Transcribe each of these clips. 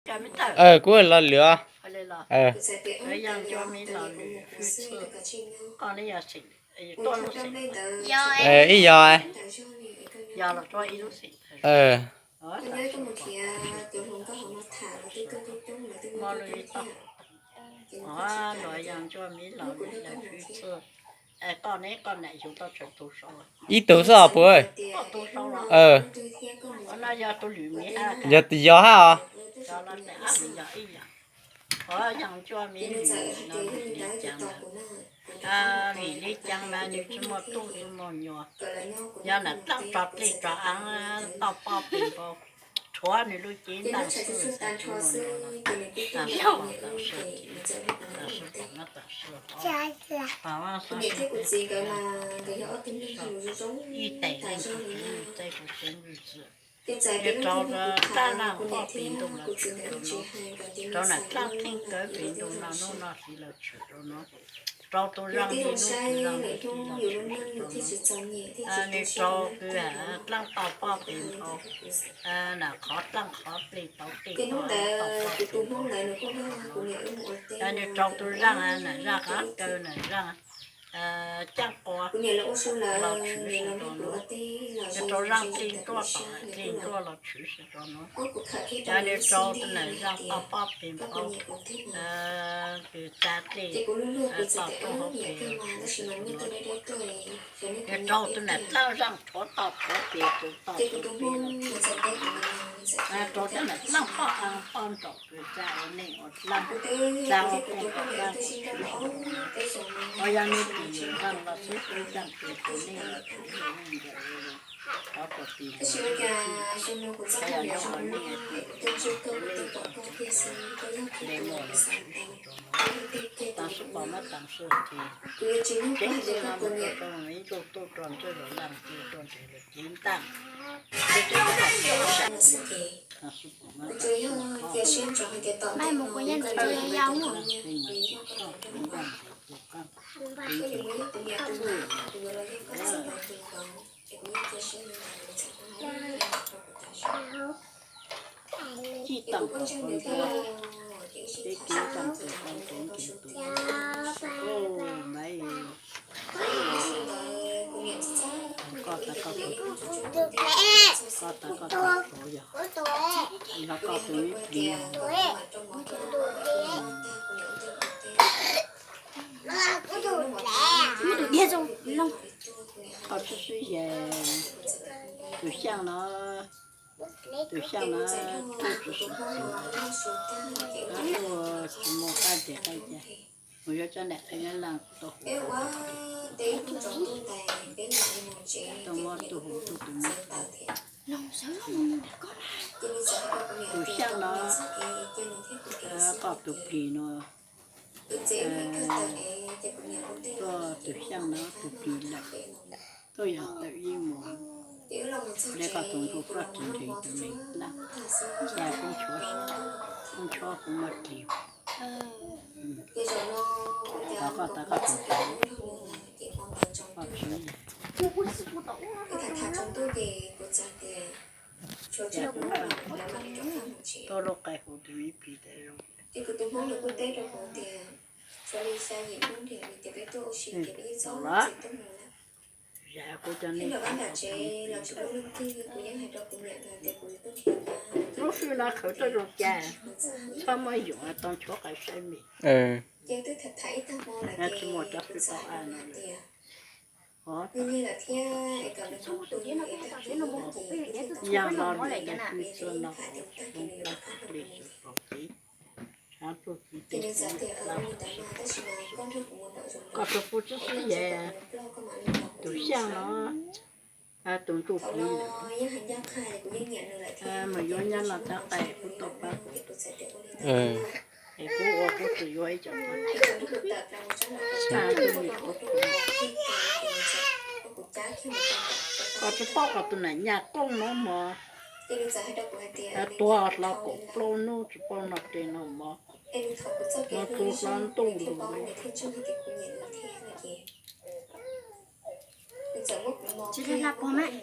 Kuv los lwm. Ib yog, ib tug xwb os puas? Yog, yog hab os. Vim li cas mas nws tsis muaj tub tsis muaj nyuam. Yog nam dlaab rog dlej rog aav toj pob pes npau, rhuav nws lub cev ntaaj xwb, tsis muaj nyuam. Ib tes leej txais kuv txwv, nws rau dlaab laaj pob pes ntuj los tshwm rau no, rau nam dlaab theej kawg pes ntuj noj hnub noj hli los tshwm rau no, rau tus zaaj li hnub tus zaaj li hli los tshwm rau no. Nws rau kws dlaab toj pob pes npau, nam qhov dlaaj qhov dlej tau tej toj pob pes npau. Nws rau tus zaaj, nam zaaj qaab kaw, nam zaaj caab qua los tshwm si rau no. Nws rau zaaj dlej nruab tom dlej nruab los tshwm si rau no. Nws rau tus nam zaaj toj pob pes npau, kws txav dlej toj roob hauv pes los tshwm si rau no. Nws rau tus nam dlaab zaaj rhuav toj rhuav pes, toj roob pes los tshwm si rau no. Rau cov nam dlaaj pob aav pob nraum kws txav ua neej ua dlaab, txav ua kooj ua dlaab tshwm si rau no. Ho yog nws tus nam zaaj los xwb, tus zaaj pes tus neej los tshwm si rau no. Qhov txog pes nkaus, yog nyob ua neej, npe muaj los tshwm si rau no. Taag sub pom mab taag sub ces, ceev txwj no mus rau ib ntsug tuj rua ntsej los laaj tuj rua ntseg los ceev ntaaj. Taag sub pom mab taag sub, txij taag kom peb kev taag tus qau kev nkeeg tus, maiv, koj taag koj tus, koj taag koj tus yog, yog koj tus me plig. Koj sib sib yam, tus xyaaj no, tus xyaaj no tuaj tsis sib txwm, tuaj tsis muaj qab ntes qab ca, mus yuav cov nam qhia nyob laaj tau huv, tau muab tuaj huv tuaj tus muab tau. Tus xyaaj no, koj tus plig no, koj tus xyaaj no tus plig lawm, tuaj yog tawm yeej mus, le koj tus ntsuj koj tsis nreg tus neeg dlaab, xya koob tshuav, koob tshuav kuv muab dlig. Koj taag koj tus ntsuj, koj tsis tuaj lub qai huv tus me plig tas zoo. Zam kuv cov neeg, lub sij no khawv tau zoo cas, txhob muab yuam tau nchuav qai saib me. Tsis muaj cov kwv tau a no lawm. Yog no lawm, yog kwv txuag no, zoo tag plig xwb pom kev, tshav tsuag ci teg, koj tsuas pub tub sib yam, tus xyaaj no, tus ntsuj plig lawm, mus yuav nyob no cov qai kuv tau pab. Es kuv ua kuv tsis yuav ib co, koj tsis paub qhov tus nam nyaj koob no mog, tuag hlo kaum plaub hnub tsis paub noj dlej noj mov, no tu hlo ntuj ntu, tsis hla pog mas.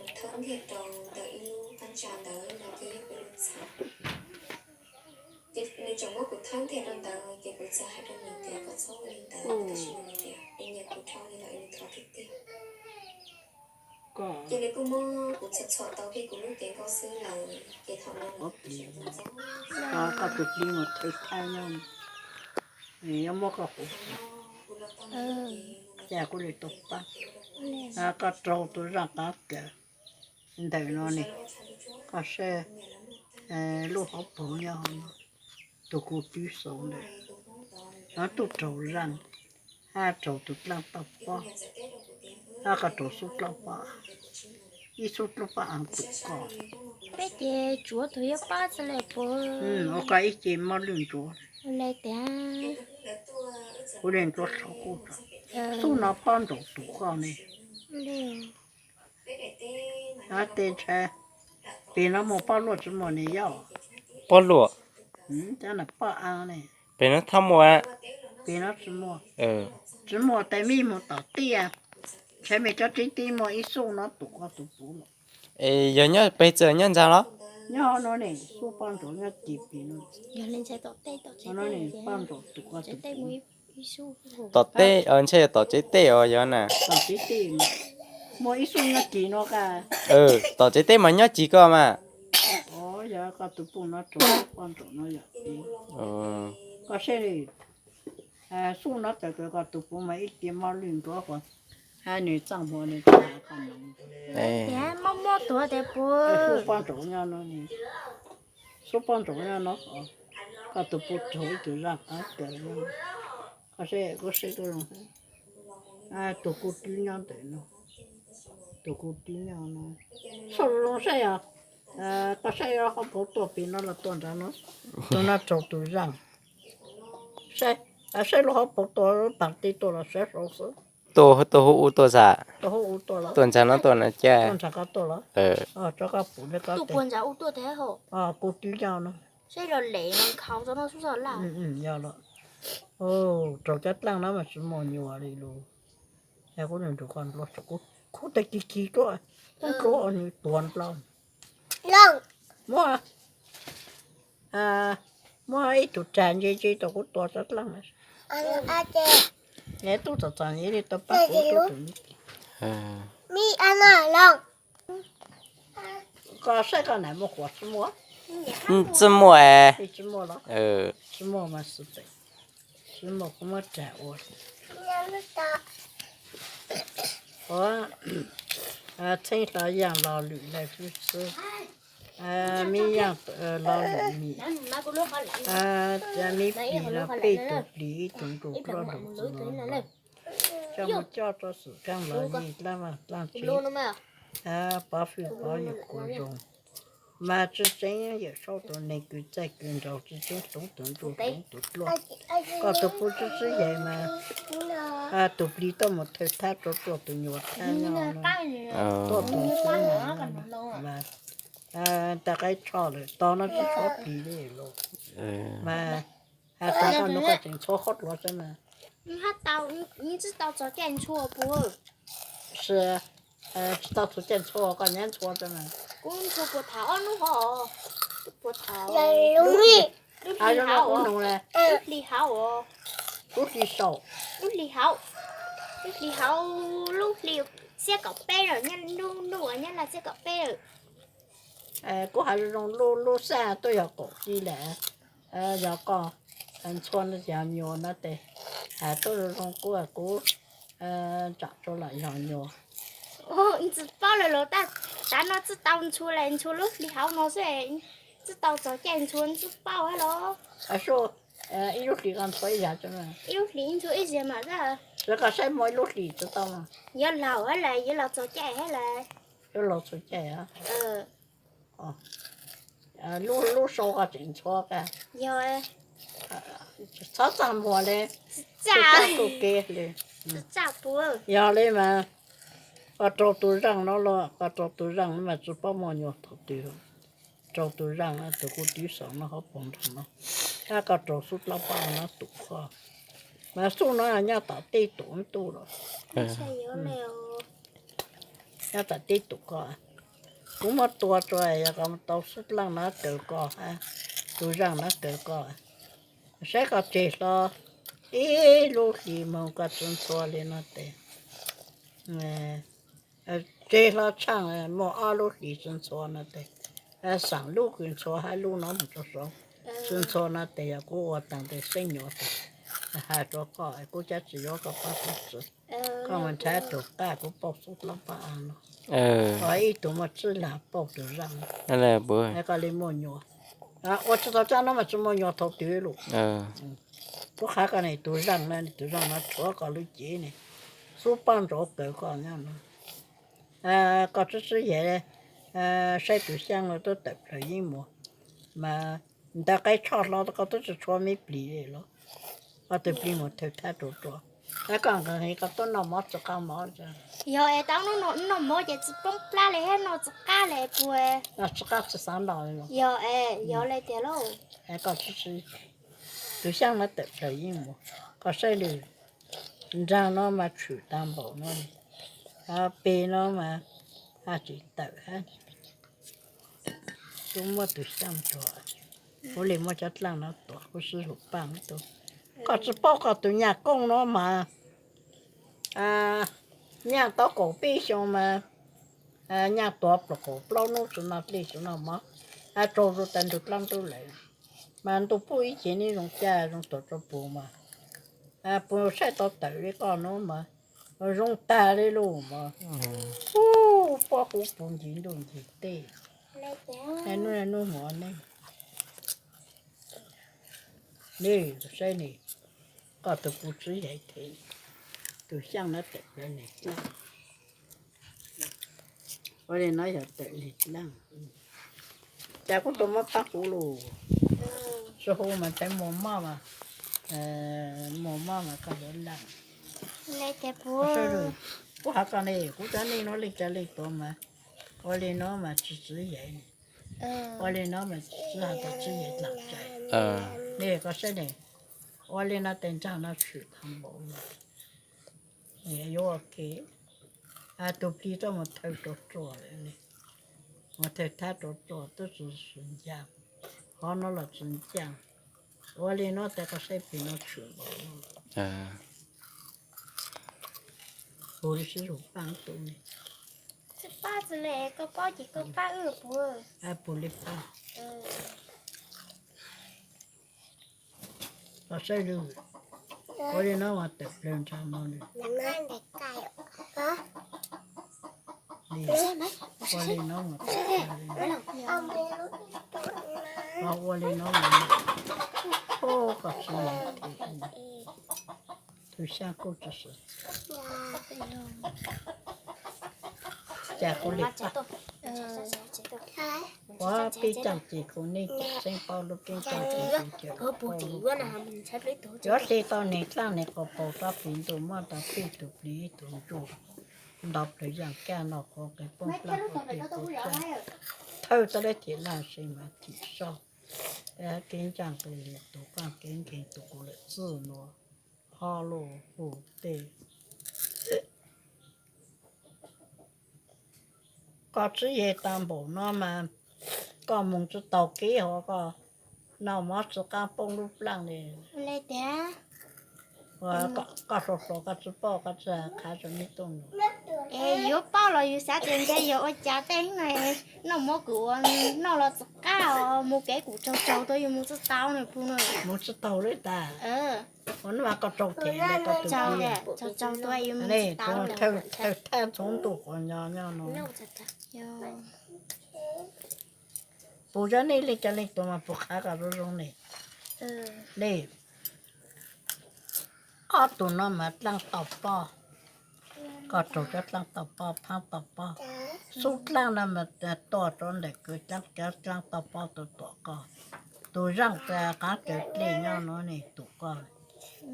Nws tseem muab kuv thawb ntiag rau ntawd ces kuv txawm hais rau nws tias kom txhob ua li ntawd, tab sis nws tias nws nyiam kuv dhau li lawm nws thov tiag tiag. Ces nws kuj muab kuv txhom txhom tau kiag kuv lub cev nkauj xwb lawm ces thaum no koj tus hlub mus thawj thawj nyob, nws yuav muab koj quv, cas kuv li tau pab. Koj raug tus zaj qab kawg ntawm no ne, koj saib lub hauv paus nyob no, tus kuv twb xaus ntawm no, tuj raug zaj, hab raug tus dlaab toj pob, hab koj raug xub dlaab pob, ib xub dlaab pob tus koj. Peb ces tsuav tus yuav pab txog le puas, ua koj ib ce mob lwj ntsuav le tias, kuv le ntsuav tshauv kuj tso, xub no pob ntaus tus koj ne. Ab, tej ntshe pem no muaj pob luaj tsis muaj ne yog? Pob luaj. Cov no pob av ne. Pem no tsis muaj. Pem no tsis muaj. Tsis muaj tes mej mus tom teb, ntshe mej cov tsev teb muaj ib xub no tus koj tus puv lawm. Es yog nyob pem txawm nyob ntxa los? Nyob no ne, xub pob ntaus nyob ces pem no. Tom teb, ntshe yog tom tsev teb os yog na. Tom tsev teb, muaj ib xub nyob ces no. Tom tsev teb mas nyob ces koj mas. Yog koj tus puv no raug xub pob ntaus no yog. Koj saib, xub no txawm koj tus puv mas ib ce mob lwj ntsuav, hab nws txaj muag nws txaj koj no. Mob mob tuag tias puas. Xub pob ntaus nyob no, xub pob ntaus nyob no, koj tus puv raug ib tug zaj qab kawg no. Koj saib, koj saib, tus kuv twb nyob ntawm no, tus kuv twb nyob no. Saib zoo zoo saib os, koj saib hauv paus tuaj pem no los tuaj nram no, tus no raug tus zaj. Saib, saib lub hauv paus tuaj, pav teb tuaj los saib saud xwb. Tuaj hauv ub tuaj xwb. Tuaj ntsa no tuaj no cas. Tuaj ntsa ub tuaj thiab. Kuv twb nyob no. Yog los, raug cov dlaaj no mas tsis muaj nyuam li lus. Yog kuv nrug koj nplua, kuv tes kis kis tuaj, kuv nplua nws tuag nplua. Muab, muab ib tug rag ntse ntse rau kuv tua cov dlaaj. Tub txom txom nyem li tau pab kuv tus. Koj saib koj nam muaj quas tsis muaj? Tsis muaj. Tsis muaj mas xwb, tsis muaj kuv muab rag ua. Txheeb hlo yaaj lo lwm lawm xwb xwb. Mib yaaj lo lwm mim, mib plis no peb tug plis ib tug nkaus ploj nkaus txwv no. Coj mus coj rau xwm kaaj los yig dlaab vaaj dlaab tsev, pov fwj pov yawm kuas zoo. Mas tsi tseeb Yawm Saub tus neeg kws txaij kws nraug, tsi tseeb Hloov tus ntsuj Hloov tus dluaj. Koj tus puv tsi txwb yees mas tug plis tuaj mus thawj thab rua tsuaj tus nyuas thab nyob, tuaj tus xwb mas, mas tag qaib tsho lawm, tog no tsi tshuav plis li los. Mas has tas koj nug koj tseem ntxhua qhov dluav xwb mas. Tsi tau txog caij ntxhua puas? Tsi tau txog caij ntxhua, koj nyab ntxhua xwb mas. Kuv ntxhua puas thaum ob hnub hov, puas thaum lub hli hauv, lub hli hauv, lub hli saum, lub hli hauv, lub hli hauv, lub hli xiab kaum peb lawm, nyob lub ntuj nyob laj xiab kaum peb lawm. Kuv has zoo zoo, lub lub xaj tuaj yog kaum hli lawm, yog koj ntxhua no yog nyuas no tes, has tuaj zoo zoo kuv, kuv ntsam tsuag lam yog nyuas. Tsi paub lawm los, tav no tsi tau ntxhua le, ntxhua lub hli hauv no xwb, tsi tau txog caij ntxhua tsi paub hab los. Ib lub hlis koj ntxhua ib zag, ib lub hlis ntxhua ib zag mas. Koj saib muaj ib lub hlis tsi tau, yuav laug hab las, yuav los txog caij hab las. Yuav los txog caij. Lub sau koj tseem ntxhua kag. Yog, txhob txaj muag le, txaj tug kev le. Yog le mas, koj raug tus zaaj no los, koj raug tus zaaj no mas tsi paub muaj nyuas thaum twg. Raug tus zaaj, tus kuv twb xaus no hauv paus nrag no, hab koj raug xub dlaab paj no tus koj. Mas xub no nyob tom tej tus ntub los, nyob tom tej tus koj. Kuv muab tua rua, yog koj tau xub dlaab no kawg koj hab, tus zaaj no kawg koj, saib koj tseg hlo ib lub hlis moog koj tsi ntxhua li no tes, tseg hlo tshaaj muaj ob lub hlis tsi ntxhua no tes, xaam lub kws ntxhua hab lub no moog rua saud, tsi ntxhua no tes yog kuv ua taag tes xeeb nyuas tes, has rua koj kuv cov tsi yuav koj pab kuv txwv, koj mus nrhav tug qaj kuv pauj xub plaub pab av no, ib tug muaj tsib lag pauj tug zaaj, koj li muaj nyuas, ua tsi tau tsaab no mas tsi muaj nyuas thaum twg lug. Kuv qha koj ne, tus zaaj na, tus zaaj no rhuav koj lub cev ne, xub pab ntsauv kawg koj nyob no. Koj tswb tswb yam, saib tus xyaab no twb tawm plawg yeeb mus, mas ntawm qe tshoj hlo koj twb tsi tshua me plig li los, koj tus plig mus thawj thab rua rua, koj nqee koj tub noj mov tsi qab mov. Yog es tau noj mov ces tsi poob plab li hab noj tsi qab li puas? Noj tsi qab tsi xav noj. Yog es yog li tiag lauj. Koj tus xyaab no tawm plawg yeeb mus, koj saib lwm nraag no mas tshwm tag npaum no, peg no mas tsis tawm hab. Kuv muab tus xyaab tso, kuv li muab cov dlaaj no tuav kuv sib zug paaj tau. Koj tsi paub koj tus nyaj kooj no mas, nyaj tau kaum peb xyoo mas, nyaj tuav kaum plaub nub tsi noj dlej tsi noj mov, tsaug zug tas ntug dlaab ntub lawm, mas ntuj pub ib ceg neb zoo caj zoo tuag rua puag mas, puas saib tau tawm li koj no mas, zoo tag li lug mas. Ub, pob kub puv ncig ntuj ncig teb, nub nub hmo ne, nej saib ne, koj tus kuv tswb yam them, tus xyaab no tawm plawg ne, ua li no yog tawm lig dlaaj, cas kuv tus muab paab kuv lug, tsi hu mas tes muag mob mas, muag mob mas koj yuav laaj. Kuv has koj ne, kuv cov neej nuav leej cov leej tuav mas, ua li no mas tsi tswv yam, ua li no mas tsi has tas tswv yam dlaag tsai. Ne koj saib ne, ua li no tes nraag no tshwm tag npaum no, yuav ua ke, tus plig tuaj mus thawj rua rua lawm ne, mus thawj thab rua rua twb tsi swv ncaaj, qhov no los tsi ncaaj, ua li no tes koj saib plig no tshwm npaum no, puag li sib zug paaj tau ne, puag li paaj, koj saib lug, ua li no mas tawm plawg nraag no lawm, ua li no mas tawm plawg li no, ua li no mas, koj tswv yam them, tus xyaab kuj tsi swv, cas kuv li paaj. Ua peb caaj ces kuv neej tseem xeeb paub lub keeb caaj ces kuv cawm paub lub, yuav hli tau neeg dlaaj neeg qaug paug rov plig ntuj muab tau peb tug plig ib tug ntsuj, nto plawg yaaj kaj noj qhuav qeeg poob plab qhuav qeeg poob caj, thawj tau lawv thim laaj se mas thim soj, kev ncaaj qe li tus qaaj kev nkeeg tus kuv lawm txwj nuav, ho lug hu tej. Koj tswv yam tag npaum no mas, koj moog tsi taug kev hov koj noj mov tsi qaab poob lub plaaj li. Koj hluas hluas koj tsi paub koj tsi qha rua meb tuaj nug. Es yuav paub los yus xav tias ntshe yog ua cas tej no, noj mov kuv ua noj los tsi qab os, mus kev kuv tsaug tsaug tuaj yus mus tsi tau no puag no. Mus tsi taug li tas. Ua no mas koj tsaug them koj tus tsaug tsaug tuaj yus mus tsi tau. Thawj thaj ntxoov ntuj quas nyo nyob no. Puas yog nej leej cov leej tuag mas puas qha koj zoo zoo ne? Nej ob tug no mas dlaab tau pob, koj raug cov dlaab tau pob phaab tau pob. Xub dlaab no mas tuaj rua ntawm kws cov dlaab tau pob tuaj tuam koj. Tus zaaj tas qaab raws dlej nyob no ne tus koj,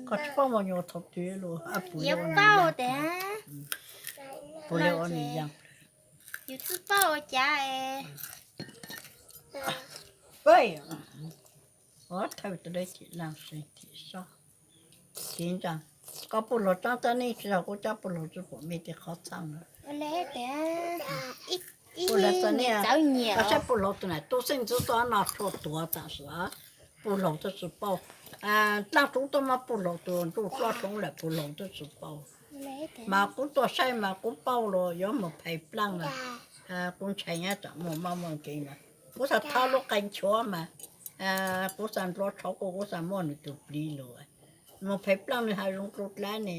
koj tsi paub muaj nyuas thaum twg lug. Puas li ua nws yaaj plawg? Yus tsi paub ua cas. Thawj tau lawv thim laaj se thim soj, kev ncaaj. Koj puj luag tsaab tab neej tsi yog kuv cov puj luag tsi pum mej tej qhov txhaaj na. Ib txawv nyiam. Saib puj laug tus na, tub xeej ntxwv tuaj no tshuaj tuav tam sim, puj laug twb tsis paub. Dlaaj Tsuv tuaj muab puj laug tus ntsuj plob hloov lawm, puj laug twb tsis paub. Mas kuv tuaj saib mas kuv paub los yuav mus phais plaaj na. Kuv ntshai nyab tsam muaj mob muaj nkeeg mas kuv xav thov lub qe nchuav mas, kuv xav ntsuav tshauv kuv, kuv xav muaj nws tus plig lug. Mus phais plaaj nws has zoo dlua dlav ne.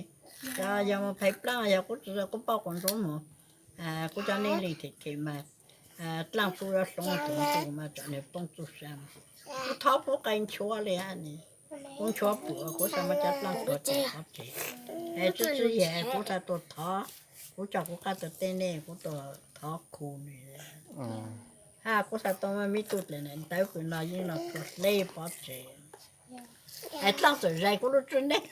Yog mus phais plaaj yog kuv tsis, kuv paub quas ntsuav mus, kuv cov neej li them them mas, Dlaaj Tsuv yuav hloov tus ntsuj mas tsam nws poob txuj sa. Kuv thov puv qe nchuav li ne. Kuv nchuav pum kuv xav muab cov dlaaj tuav tseg qhov tseg. Es tsi tsi yam kuv xav tuaj thov, kuv tso kuv qab tuaj teb nej, kuv tuaj thov khu nws. Hab kuv xav tau muaj me tug dlaim ntawv kws no yeej no txhua hle pov tseg. Es dlaaj txawm zais kuv lub tswb neej,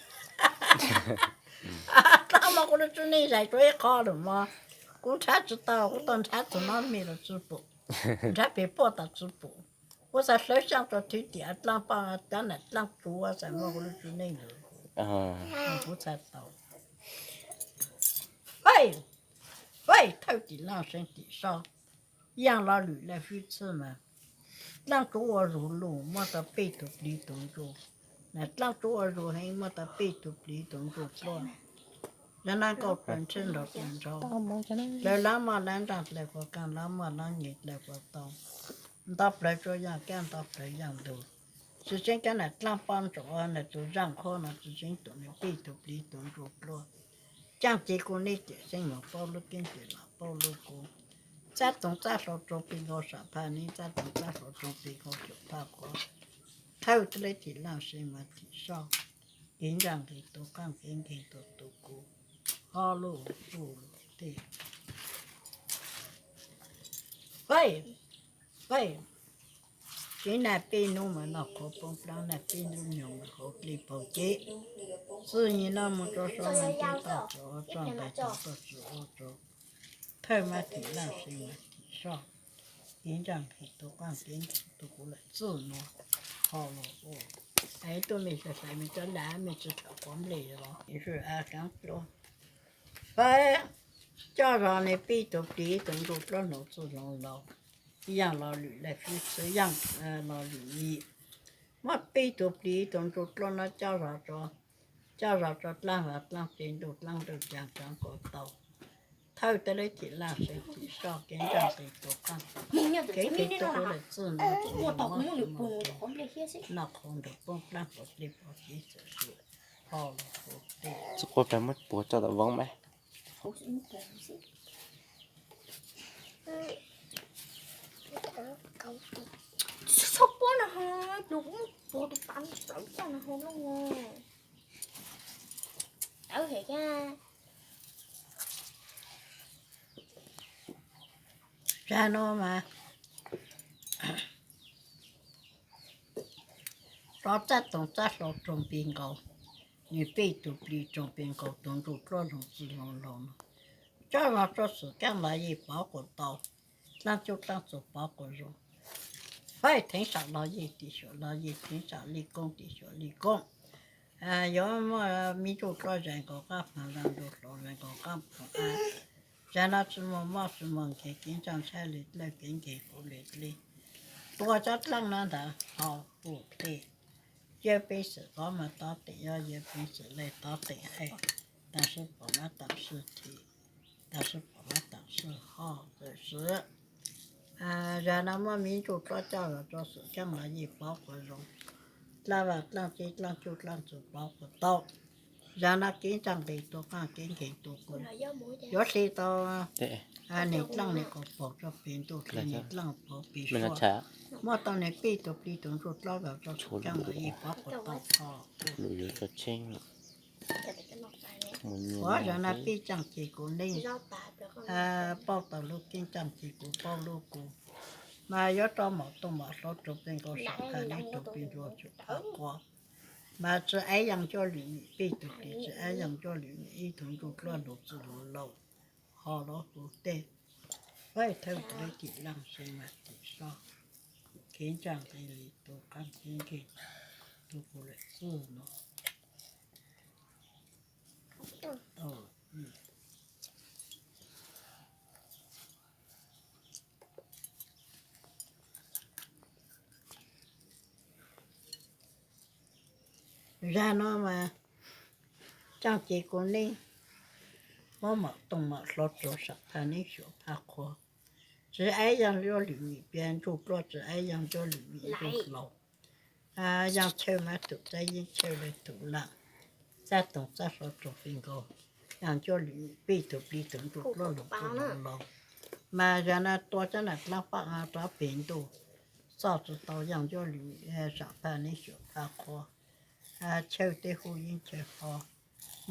dlaaj muab kuv lub tswb neej zais rua ib qho lawm mog. Kuv nrhav tsis tau, kuv tau nrhav txug nub me los tsi pum, nrhav peg puaj tas tsi pum. Kuv xav hlawv xyaa rua thwv tiam dlaaj paj cov nam dlaaj tsuv xav muab kuv lub tswb neej lawm. Kuv txhaj tau. Faib, faib thawj tim laaj seev tim soj, yaaj lo lwm laj fwb txhij mas, dlaaj tsuv ua zug lug muab tau peb tug pliv tug ntsuj, nam dlaaj tsuv ua zug heev muab tau peb tug pliv tug ntsuj dluab. Zag nab nkaus plaws ntshe nrov plaws ntsho, dlaws lab maj lab nraag dlaws quas kaaj lab maj lab nyem dlaws quas tau, nto plawg tsua yaaj kab nto plawg yaaj ntug. Tsi tseeb kab nam dlaaj paj ntsaum nam tug zaaj qhuab no tsi tseeb tus nws peb tug pliv tug ntsuj dluab. Caaj ces kuv neb cawm xeeb moog paub lub keeb cawm lug paub lub kub. Txab toov txab hlau tsoo pes nkaus sam phaj neb, txab toov txab hlau tsoo pes nkaus xyum phaj quav. Thawj teb leb tim laaj seev mas tim soj, kev ntsaaj nqis tus qaaj kev nkeeg tus tus kub, ho lub ua tsuj lug tej. Faib, faib, tsev naj peb nub mas noj qhuav poob plaab, naj peb nub nyoog mas hauv dlej paug ceb. Txij nyi noj moog rua sab mas kev toj txug ua txoj nqes tog toj txug ua txug. Thawj mas tim laaj seev mas tim soj, kev ntsaaj nqis tus qaaj kev nkeeg tus kub lawm txij nuav ho lug ua. Es tuaj mej xav xav mej cov lam mej tsi tham quav nplej los, es kaav dluab. Faib, coj zog nws peb tug pliv tug ntsuj dluab hloov txwj hloov laug, yaaj lo lwm laj fwb txhij, yaaj lo lwm yim. Muab peb tug pliv tug ntsuj dluab no coj zog tso, coj zog tso dlaab vas dlaab tsev ntuj dlaab ntawj caag tsaav quas tau. Thawj teb leb tim laaj seev tim soj, kev ntsaaj nqis tus qaaj kev nkeeg tus kub lawm txij nuav, noj qhuav nrug poob plaab quas dlej paug ceb txawm swm ho lug ua tej. Tsi quaj plag muab puag tso tom voov mas. Txhob puab no ho, nug kuv muab puag tus pav ntawd coj no ho loj. Tawv heev. Zag no mas rov txaj toov txaj hlau tsoog peg nkaus, nws peb tug plig tsoog peg nkaus tug ntsuj dluab hloov txwj hloov laug no, coj zog tso xwm kaaj los yeej pov quas tau, dlaab cuj dlaab txug pov quas zoo. Faib, theev sam los yeej tim xyuam los yeej, theev sam li koob tim xyuam li koob. Yuav muaj me ntsuj dluab zais nkaus qaab phaag, zais ntsuj dluab zais nkaus qaab phaag. Zag no tsi muaj mob tsi muaj nkeeg, kev ntsaaj ntshaib le dlawb kev nkeeg kuv le dleb. Tua cov dlaab no ntawd ho ua dlej. Yawg peev xwm qhov mas tov teem, yog yawg peev xwm le tov teem hais, taam sim pom mas taam sim thim, taam sim pom mas taam sim ho txawm swv. Zag no muaj me ntsuj dluab coj zog tso xwm kaaj los yeej pov quas zoo. Dlaab vas dlaab tsev dlaab cuj dlaab txug pov quas tau. Zag no kev ntsaaj nqis tus qaaj kev nkeeg tus kub, yuav hle tau nws dlaab nws quas paug tso peg ntuj, hle nws dlaab paug peg suab. Muab tau nws peb tug plig tug ntsuj dluab zog tso xwm kaaj los yeej pov quas tau ho. Ua zag no peb tsaaj ceg kuv neej, paub tau lub keeb tsaaj ceg kuv paub lub kub. Mas yuav rov mom tooj mom hlau rua peg nkaus sam phaj neb rua peg nkaus xyum phaj quas. Mas tsi aiv yaa cuaj lwm mim, peb tug plig tsi aiv yaa cuaj lwm mim, ib tug ntsuj dluab hloov txwj hloov laug ho lug ua tej. Faib, thawj teb leb tim laaj seev mas tim soj, kev ntsaaj nqis li tus qaab kev nkeeg tus kub lawm txij nuav. Zag no mas coj ces kuv neej muab mom tooj mom hlau rua sam phaj neb xyuam phaj qhua. Txiv aib yog Ncuaj Lwm Mim piav ntsuj pluaj, txiv aib yog Ncuaj Lwm Mim ntsuj hlau. Yog chaw mas tus txaj yeeb chaw le tus lam, txaj tooj txaj hlau rua fi nkaus, yog Ncuaj Lwm Mim pij tus plig tus ntsuj pluaj lug tus laus. Mas zag no tua cov nam dlaab paj rov pem ntuj, txoj tsi tau yog Ncuaj Lwm Mim sam phaj neb xyuam phaj qhua. Chaw tej hu yeeb chaw ho,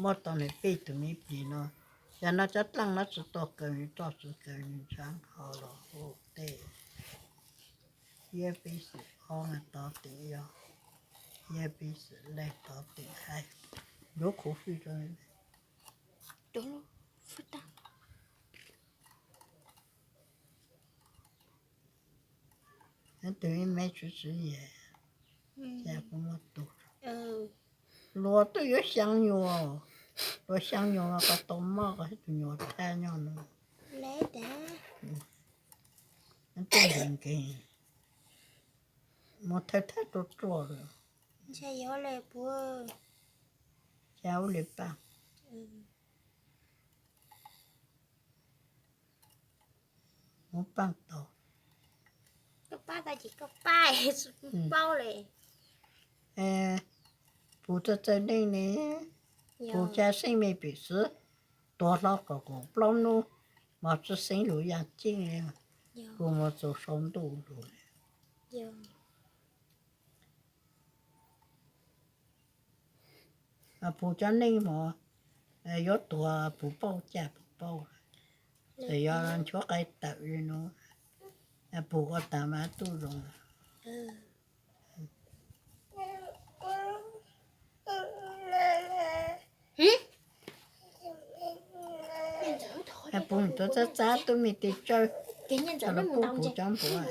muab tau nws pij tus me plig no. Yog no cov dlaaj no tsi tau kaw nws roj tsi kaw nws ntshaav ho los hu tej. Yawg pej xeem ob mas tov teem yog, yawg pej xeem lej tov teem hais, yuav khuv fwj rau. Tus me me tswv tswv yam, cas kuv muab tus luag twb yuav xyaa nyuag, luag xyaa nyuag mas koj tau moj koj tus nyuag thaj nyob no. Tej nkees nkees, mus thawj thawj ruaj ruaj lawm. Xyaa ub le paaj, mus paaj tau. Paub le, puj txawj txawj neej ne, puj ca xeeb me pem xwb, tuag hlo kaum kaum plaub nub, mog tsi xeeb lug yaaj ceeb li, puj mus txug sau ntuj lug li. Puj cov neej mog, yuav tuag puj paub caj puj paub, txawm yuav nchuav qai tawm li no, puj ua taag mas tub zoo. Puj tuav txab txab tub me tes tsawb, puj puv cov npuav,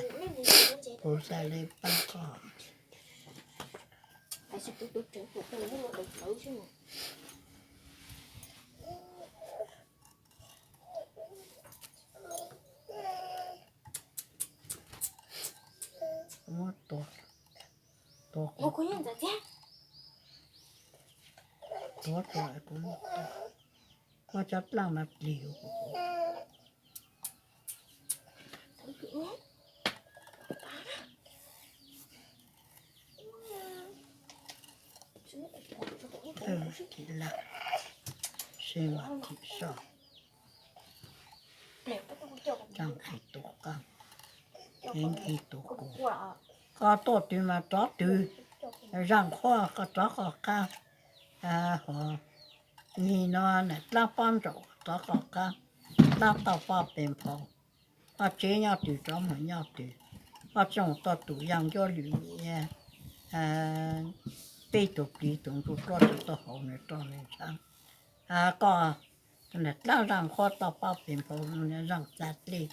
puj xav le paab koj. Muab tua, tua, tua, muab cov dlaaj mas plig. Thim laj, se mas thim soj, tsaa nqis tus qaab, kev nqis tus kuv. Koj tuaj twg mas rov twg, zaaj qhuab koj rov koj qaab. Hos nim no nam dlaab pob ntsaum rov koj qaab, dlaab tauj pob pes nphau, koj tsev nyob twg rov moog nyob twg, koj tsi moog tau tus yaaj Ncuaj Lwm Mim, peb tug plig tug ntsuj pluaj tsi tau haus nws roj nws ntshaav. Koj nam dlaab zaaj qhuab tauj pob pes nphau, zaaj txag dlej,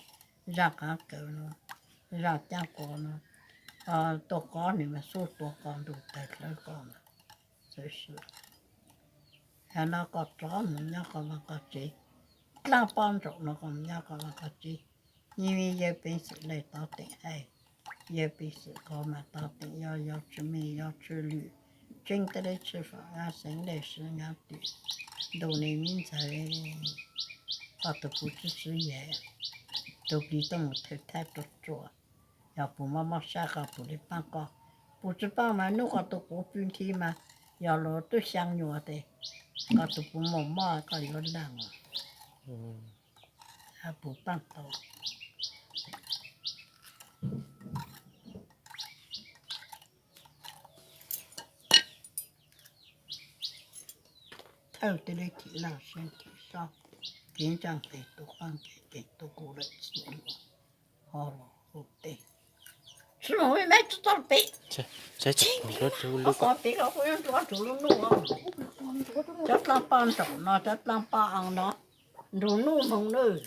zaaj qaav kawg no, zaaj caab quas no, tuaj kov nws mas xub tua koj ntuj tawg dlawb koj mas txawm sim. Hos no koj rov moog nyob koj vaaj koj tsev, dlaab pob ntsaum no koj moog nyob koj vaaj koj tsev. Yog yawg peev xwm lej tov teem hais, yawg peev xwm kov mas tov teem, yog yog tsi mej yog tsi lwm, tseeb tej le tsi faam, xeev lej sib nqaab twm, ntuj ne mi ntxhais, koj tug puj tswv tswv yam, tug plig tuaj moog thawj thaj ruaj ruaj, yog puj mob mob sab koj puj le paab koj, puj tsi paab mas nub koj tug quav pw nthi mas yog luag twb xyaa nyuas tes, koj tug puj mob mob koj yuav laaj os. Puj paab tau. Thawj tej le thim laj seb thim soj, kev ntsaaj nqis tus qaab, kev nqis tus kuv lawm txij no ho los hu tej. Tsi moog me me tsi txog pem, tsi txog pem koj kuv yuav ntsuav nrug lub nuj. Cov dlaab pob ntsaum no, cov dlaab pob aa no, nrug nuj moog nawb.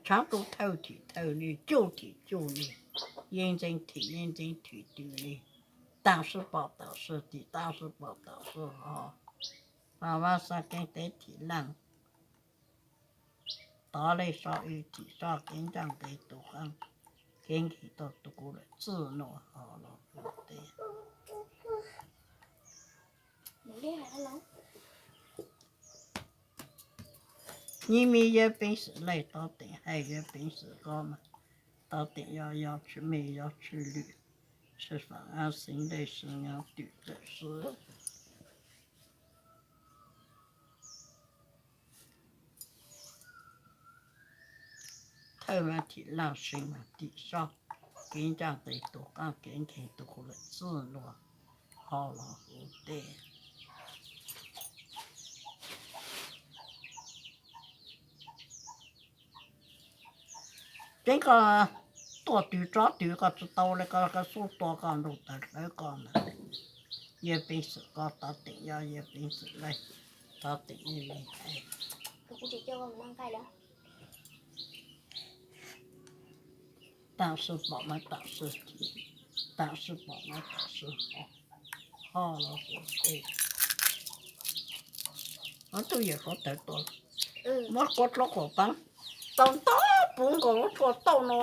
Tshaav tu thawj thim thawj li, cuj thim cuj li, yeej ntxeev thim yeej ntxeev thim twg li, taam sim pom taam sim tim, taam sim pom taam sim ho. Mas vaaj xaa keeb tev thim laaj, tov le so wb thim soj kev ntsaaj nqis tus qaab, kev nqis tau tus kuv lawm txij no ho los hu tej. Nyi mi yawg peev xwm laij, tov teem hais yawg peev xwm koj mas, tov teem yog yog tshwj mej yog tshwj lwm, sij faam ab xeev dej sib nyob twm txawm sib. Thawj mas thim laj, seej mas thim soj, kev ncaj nqis tus qaab kev nkeeg tus kuv lawm txwj luag ho los huv teb. Tseeb koj tuaj twg tsob twg koj tsi tau le, koj xub tua koj ntuj tawg hlawv koj ntag. Yawg peev xwm koj tov teem, yog yawg peev xwm laij tov teem. Taam sis pom mas taam sis, taam sis pom mas taam sis ho, ho los huv teb. Ob tug yawm hluav taws tuaj, muab kuav dluab quas paab tau ntau puv nkaus lub tsua tauj no,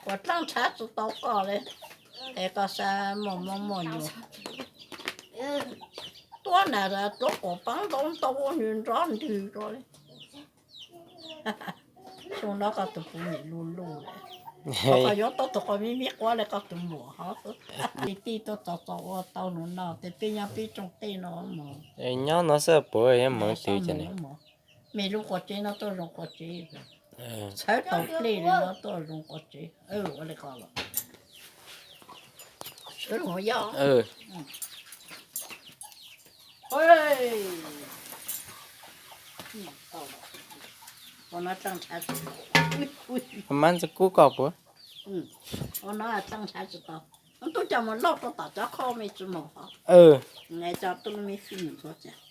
kuas dlaab ntshav tsi tau koj le, es koj xav muaj mob muaj nyoog. Tuab nam dluab quas paab ntau ntau ua nws nrov ntwg ko le. Xyoo no koj tus puv nwm luj luj lawm, koj yuav tau tus quas me me quav le koj tus muam hov. Tij tij tuaj txog txog ua tau nus no tes peb nyob peb tsoom tej no mog. Nyob no xwb puas yog moog twg ces mej lub quas tsev no tuaj zoo quas tsev, txhawb tau dlej le no tuaj zoo quas tsev. Ua le ko los sawv los yog. Ua no dlaab ntshav tsi tau. Mab ntxwg kub koj puas? Ua no dlaab ntshav tsi tau. Tub coj mus lauj rau tom cov qhov me tsi mus hov. Cov tub lub me fij mus ntxuav txias.